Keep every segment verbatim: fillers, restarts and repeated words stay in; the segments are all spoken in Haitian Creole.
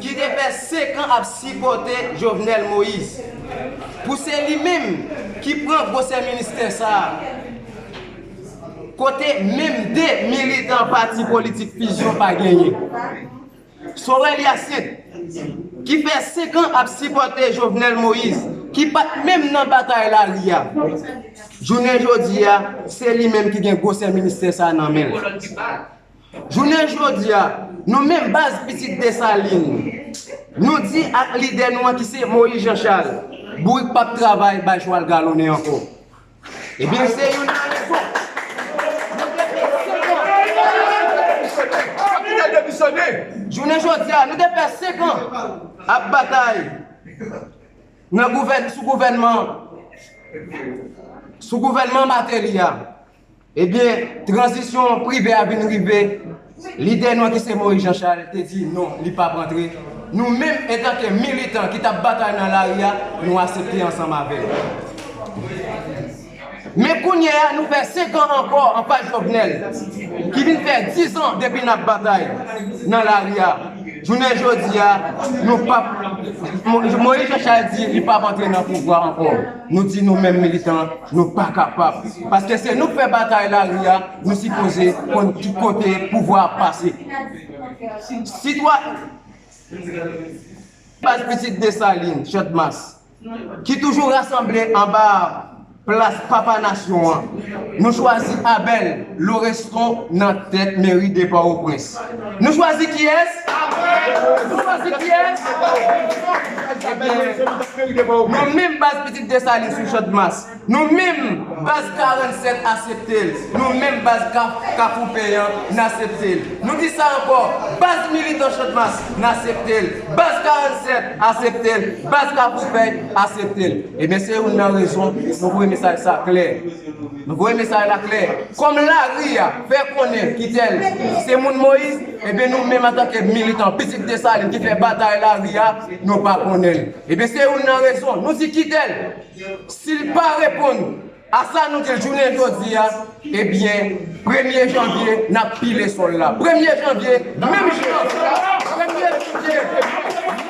ki te fè senk an ap sipòte Jovenel Moïse, pou se li menm ki pran gwosè ministè sa a, kote menm de militan pati politik Fusion pa genyen. Sorel Hyacinthe, ki fè senk an ap sipòte Jovenel Moïse, ki pa t menm nan batay lari a. Jounen jodi a, se li menm ki gen gwosè ministè sa a nan men l. Jounen jodi a, nou menm baz Pitit Desalin, nou di ak lidè nou an ki se Moïse Jean Charles, bourik p ap travay bay chwal galonnen ankò. Ebyen, se youn nan rezon. Jounen jodi a, nou te fè senk an ap batay nan gouvèn-, sou gouvènman, sou gouvènman Martelly a. Ebyen, tranzisyon prive a vin rive. Lidè nou an ki se Moïse Jean Charles te di non, li p ap antre. Nou menm, antanke militan ki t ap batay nan lari a, nou aksepte ansanm avè l. Men kounye a, nou fè senk an ankò an fas Jovenel, ki vin fè diz an depi n ap batay nan lari a. Jounen jodi a, nou p ap, Mo-, Moïse Jean Charles di li p ap antre nan pouvwa ankò. Nou di nou menm militan, nou pa kapab. Paske se nou k fè batay lari a, nou sipoze konn ki kote pouvwa ap pase. Sitwa-, baz Pitit Desalin, Channmas, ki toujou rasanble anba plas Papa Nasyon an. Nou chwazi Abel Loreston nan tèt meri de Pòtoprens. Nou chwazi kiyès? Nou chwazi kiyès? Nou menm baz Pitit Desalin sou Channmas. Nou menm baz karannsèt aksepte l. Nou menm baz Ka-, Kafou Pèyan n aksepte l. Nou di sa ankò, baz militan Channmas n aksepte l. Baz karannsèt aksepte l. Baz Kafou Pèyan aksepte l. Ebyen, se youn nan rezon nou voye mesaj sa klè. Nou voye mesaj la klè. Kòm lari a fè konnen Kitel se moun Moyiz, ebyen, nou menm antanke militan Pitit Desalin ki fè batay lari a, nou pa konnen l. Ebyen, se youn nan rezon. Nou di Kitel, si l pa reponn a sa nou di l jounen jodi a, ebyen, premye janvye, n ap pile sòl la. Premye janvye, menm jan, premye janvye,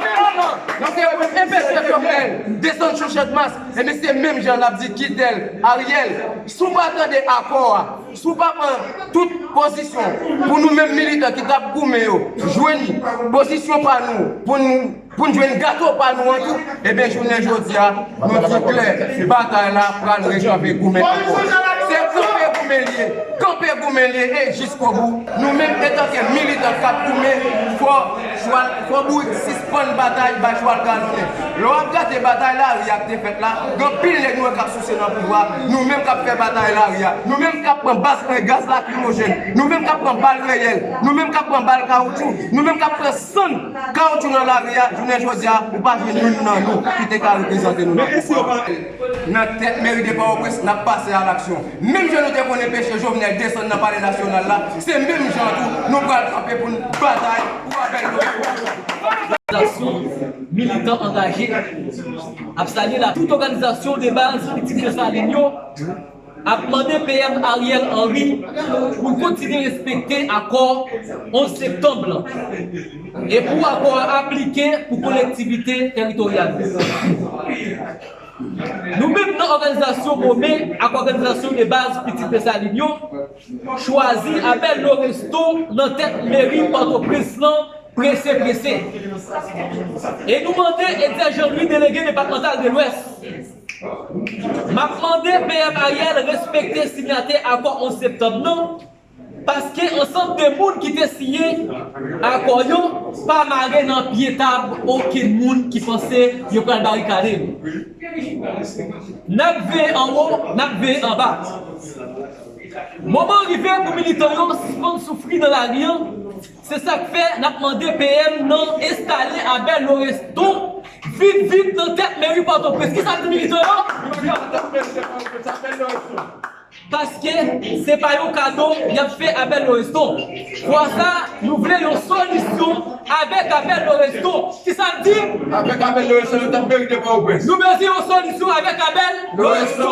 menm jan, nou te wè enpeshe Jovenel desann sou Channmas, ebyen, se menm jan n ap di Kitel, Ariel, si w pa tande akò a, si w pa pran tout pozisyon pou nou menm militan ki t ap goumen yo, jwenn pozisyon pa nou, pou n, pou n jwenn gato pa nou an tou, ebyen, jounen jodi a, nou di klè, batay la pral rekanpe goumen ankò. Se kanpe goumen li ye, kanpe goumen li ye, e jiskobou. Nou menm, antanke militan k ap goumen, fò chwal, fò bourik sispann batay, bay chwal galonnen. Lè w ap gade batay lari a k te fèt la, gen anpil nèg nou wè k ap souse nan pouvwa, nou menm k ap fè batay lari a, nou menm k ap pran baz, gaz lakrimojèn, nou menm k ap pran bal reyèl, nou menm k ap pran bal kawoutchou, nou menm k ap pran sann kawoutchou nan lari a, jounen jodi a, ou pa jwenn youn nan nou ki te ka reprezante nou nan pouvwa. Nan tèt meri de Pòtoprens, n ap pase a laksyon. Menm jan nou te konn enpeche Jovenel desann nan Palè Nasyonal la, se menm jan tou nou pral kanpe pou n batay pou Abel Lorenzo. Òganizasyon militan angaje ap salye la tout òganizasyon de baz Pitit Desalin yo ap mande P M Ariel Henry pou l kontinye respekte akò onz septanm lan e pou akò a aplike pou kolektivite teritoryal yo. Nou menm nan òganizasyon Mome ak òganizasyon de baz Pitit Desalin yo chwazi Abel Lorenzo nan tèt meri Pòtoprens lan prese prese. E nou mande Etzer Jean Louis, delege depatmantal de Lwès. M ap mande P M Ariel respekte sinyatè akò onz septanm nan, paske ansanm de moun ki te siyen akò yo pa mare nan pye tab okenn moun ki panse yo pral barikade nou. N ap veye anwo, n ap veye anba. Moman rive pou militan yo sispann soufri nan lari an. Se sa k fè n ap mande P M nan enstale Abel Lorenzo vit vit nan tèt meri Pòtoprens. Kisa m di militan yo? Paske se pa yon kado y ap fè Abel Lorenzo. Fwa sa, nou vle yon solisyon avèk Abel Lorenzo. Kisa m di? Avèk Abel Lorenzo, nou t ap merite Pòtoprens. Nou bezwen yon solisyon avèk Abel Lorenzo.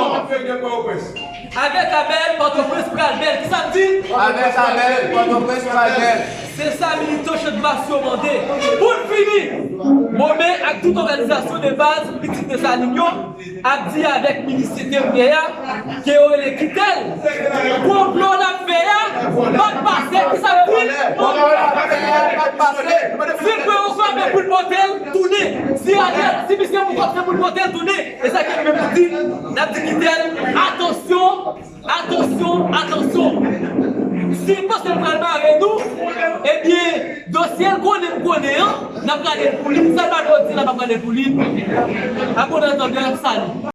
Avèk Abel, Pòtoprens pral bèl. Kisa m di? Avèk Abel, Pòtoprens pral bèl. Se sa militan Channmas yo mande. Pou n Momen ak tout òganizasyon de baz pitit Desalin yo ap di avèk minis enteryè a ke yo rele Kitel. Konplo l ap fè a p ap pase. Kisa l di? P ap pase. Si Pweyò frape pou l pote l tounen, si Ariel, si misye pou frape pou l pote l tounen, e sa ke nou menm nou di, n ap di Kitel, atansyon, atansyon, atansyon. Si l panse l pral bare nou, ebyen, dosye l konnen m konnen an, n ap rale l pou li. Sa l pa dwe di la, n ap rale l pou li. Ak bon antandè, salut.